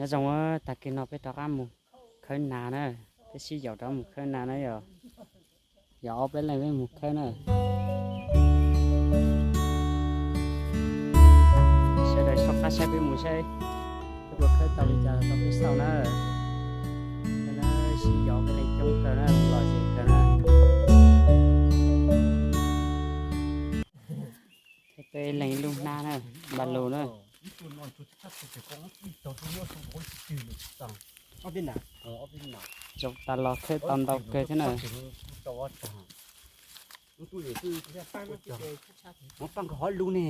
Zoo, tag kis no peb rov qab mus khawb nas na, peb sib yaum rov mus khawb nas na yom. Yog ob peb leeg peb mus khawb na. Sawv daws soj qab saib peb mus saib peb puas khawb tau li cas los tau peb xauj na. Sib yaum peb leeg coob kawg na, lom zem kawg na. Thiab peb leeg ib lub hnab na, npa lus na. Zoo tas los khawb tau ntau kawg thiab na. Sib peb cov tau ntawm li no haus na.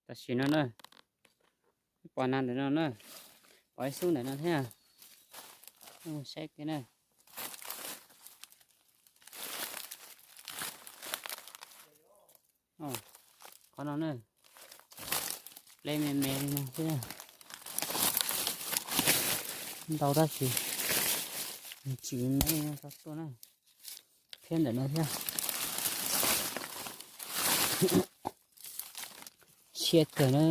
Tam sim no na, pom nas ntawm no na, pom ib xub ntawm no thiab. Saib kiag na. Qhov no na, pleb me me li no thiab. Ntau tab sis tsis me me li no tau tuaj na. Thiab ntawm no thiab. Siab kawg na.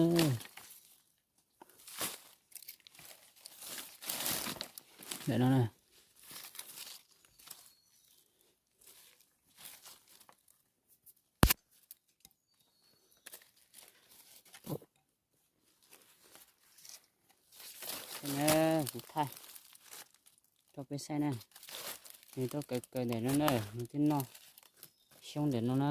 Ntawm no na. Kuv thaij rau peb saib na. Nws tuaj kaw kaw ntawm no na, nws twb noj xyoob ntawm no na.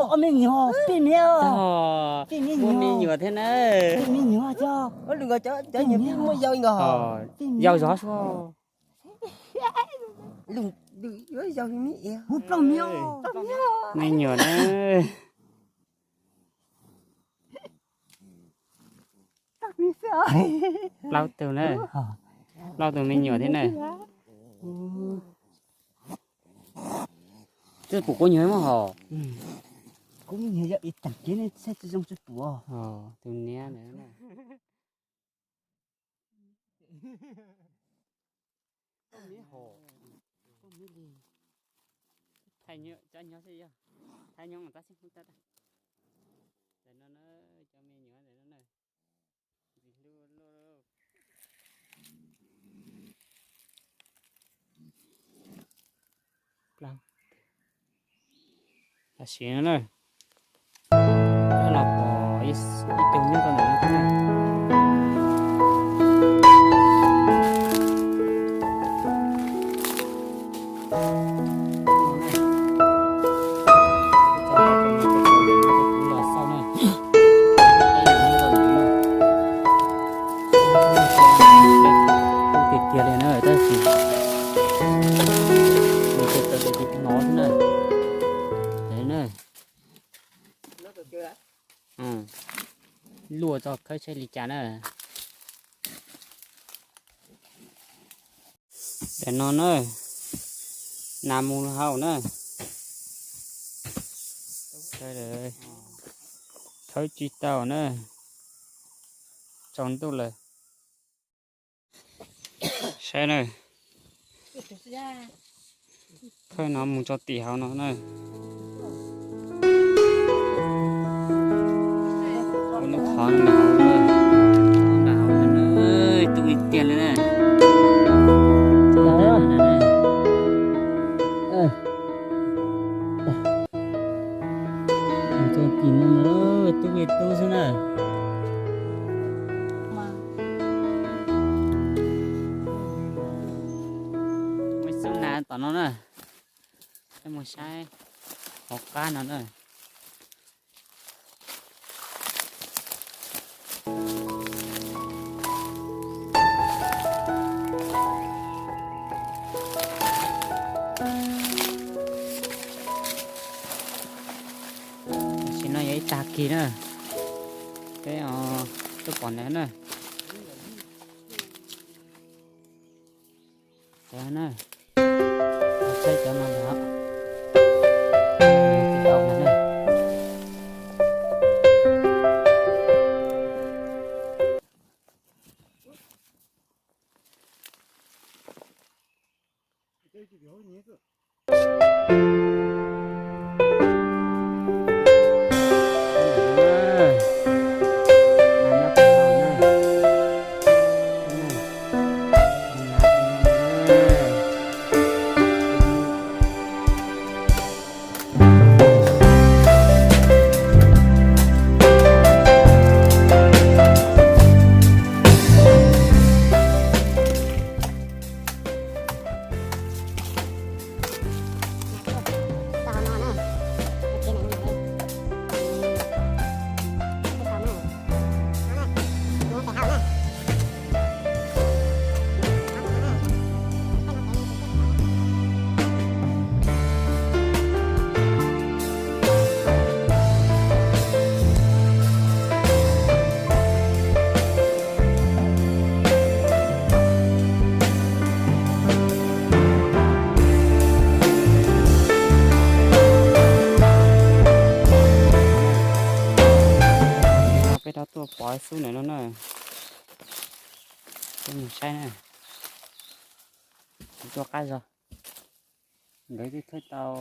Ob me nyuam, peb me, peb me nyuam, me nyuam thiab na. Peb me nyuam cov, cov nyuam peb muaj yau nkaus. Yau zov sua. Me nyuam na. Plaub tug na. Plaub tug me nyuam thiab na. Twb pum kuv nyuag muab hos. Kuv me nyuag yog ib tag kev ne, tsis zoo tsis pum. Tus niam ntawd na. Thaij nyob xwb yog, thaij nyob mas tab xib tab tag. Ntawm no na, cov me nyuam ntawm no na. Ntxim hlub luaj. Tam sim no na, no pom ib tug nyob rau ntawm no thiab na. Tiag tiag li na, tab sis nws tawm tis tis no xwb na. Luaj txog khawb saib li cas na. Ntawm no na, nas mus hauv na. Khawb tsis tau na, tsaus ntuj lawm. Saib na, khawb no mus txog tim hauv no na. Ua lub qhov nram hauv, nram hauv tu tiag li na. Mus txog tim no na, tub li tub xwb na. Muaj ib xub nas tom no na, peb mus saib hauv qab no na. Tam sim no yog ib tag kis na, peb tuaj pom ntawd na. Saib cov no na. Peb rov tuaj pom ib xub ntawm no na. Peb mus saib na. Tuaj qab zog. Nkawd twb khawb tau,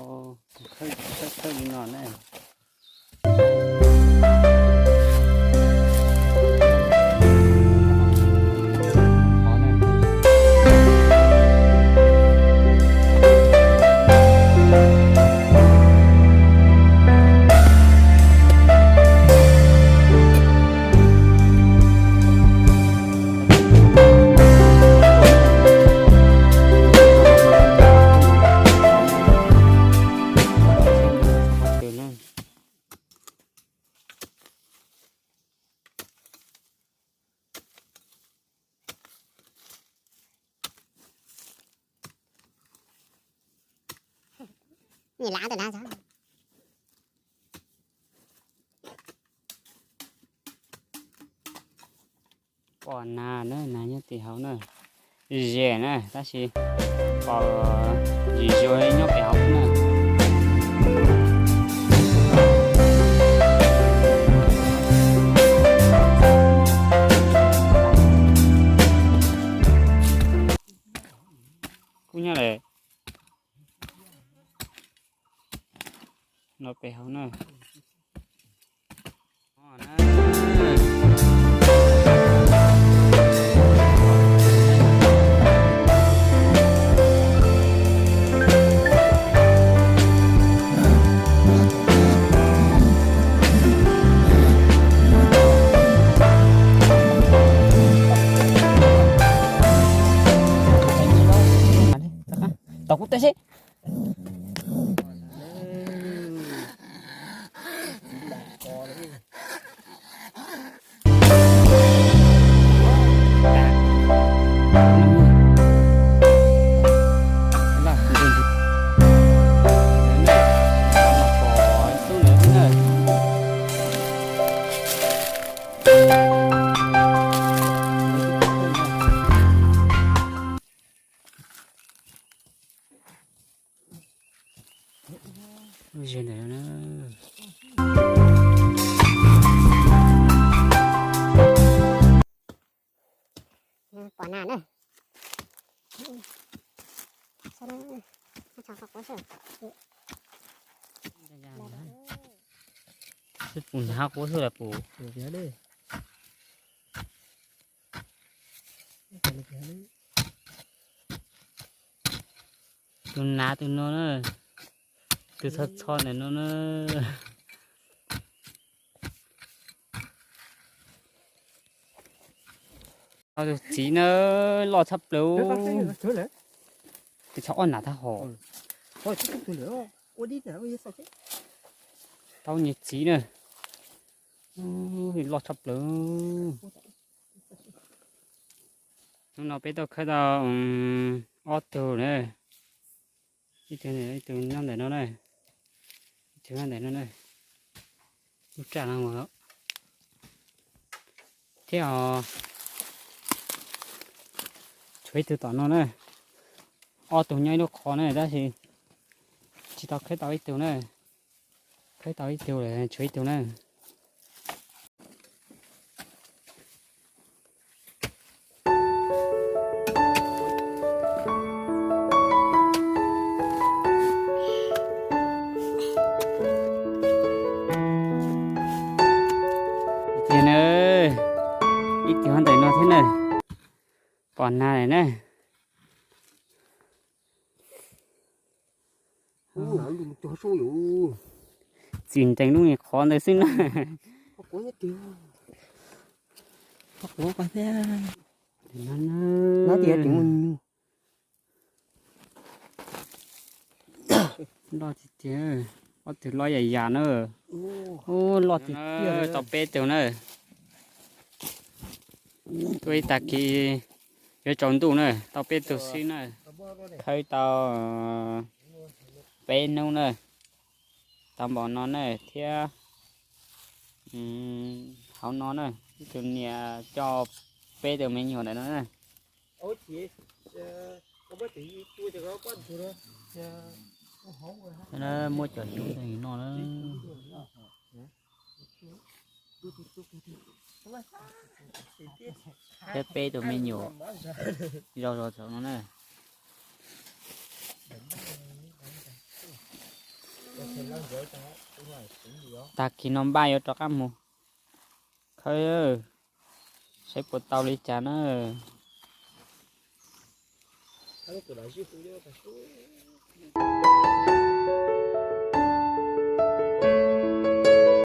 khawb khawb li no na. Qhov twg na? Pom nas na, nas nyob tim hauv na. Ze na, tab sis pom zim zuag nyob pem hauv na. Kuj nyob lawm. No pem hauv na. Tau kuv teb seb. Pom nas na. Pum nyav quab xwb las pum. Tus nav tus no na, tus txho txho ntawm no na. Tus txiv na, loj tshaj plaws. Tus txho ob nas thab hos. Tau nyias txiv na. Loj tshaj plaws. Hnub no peb tau khawb tau ob tug na. Ib tug, ib tug nyob ntawm no na, ib tug nyob ntawm no na. Lub raj no thiab os. Tshuav ib tug tom no na. Ob tug nyob ib lub qhov na tab sis tsis tau khawb tau ib tug na. Khawb tau ib tug lawm, tshuav ib tug na. Tiag na, ib tug ntawm no thiab na. Pom nag na. Txim ntees lub niag qhov ntawd xwb na. Loj tiag tiag, ob tug loj yam yam na. Ub, loj tiag tiag, tau peb tug na. Tuaj ib tag kis yuav tsaus ntuj na, tau peb tug xwb na. Khawb tau peb hnub na, tau npaum no na thiab. Hauv no na, ib tug niam coj peb tug me nyuam ntawm no na. Muab cov xyoob no na. Thiab peb tus me nyuam zog zog thaum no na. Tag kis no npaj yuav rov qab mus khawb, saib puas tau li cas na.